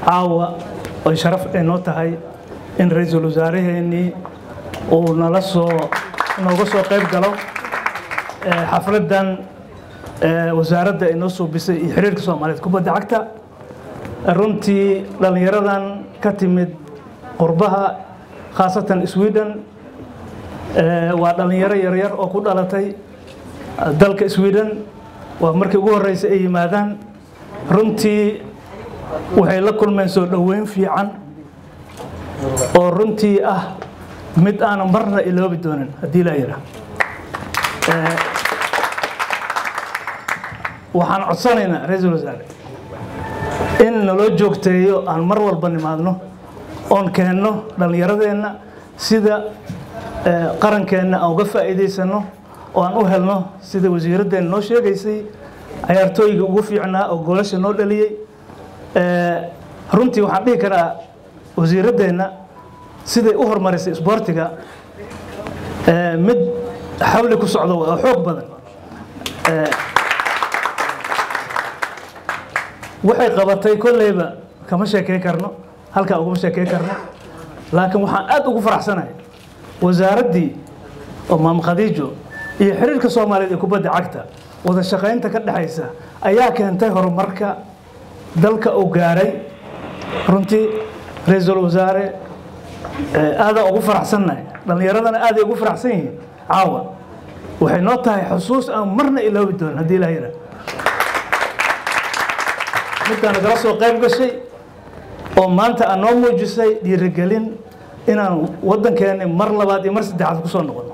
Caawa oy sharaf ay noo tahay in ra-iisul wasaaraheennii uu nala soo nooga soo qayb galo xafladdan wasaaradda ay noo suubisay iyo xiriirka Soomaaliyeed kubadda cagta. Runtii dhallinyaradan ka timid qurbaha, khaasatan Sweden, waa dhallinyaro yaryar oo ku dhalatay dalka Sweden. Waa markii ugu horreysay ay yimaadaan. Runtii waxay la kulmeen soo dhoweyn fiican oo runtii ah mid aanan marna iloobi doonin haddii laa yidhaah. Waxaan codsanaynaa, ra-iisul wasaare, in naloo joogteeyo, aan mar walba nimaadno oon keenno dhallinyaradeenna sida qarankeenna aan uga faa'iidaysano oo aan u helno, sida wasiiradeenna noo sheegaysay, cayaartooyga ugu fiicnaa oo goolasha noo dhaliyey. Runtii waxaan dhihi karaa wasiiraddeenna siday u horumarisay isboortiga mid xawli ku socdo oo xoog badan. Waxay qabatay kolleyba kama sheekey karno, halkaa ugama sheekey karno, laakiin waxaan aad ugu faraxsanahay wasaaraddii oo Maam Khadiijo iyo xiriirka Soomaaliyeed ee kubadda cagta wada shaqaynta ka dhexaysa ayaa keentay horumarka dalka uu gaaray. Runtii, ra-iisul wasaare, aadaan ugu faraxsannahay, dhallinyaradana aaday ugu faraxsan yihiin. Caawa waxay noo tahay xusuus aan marna iloobi doonin haddii ilaah yidhaah, midaan nagala soo qayb gashay oo maanta aad noo muujisay dhiirigelin inaan waddankeeni mar labaad iyo mar saddexaad ku soo noqono.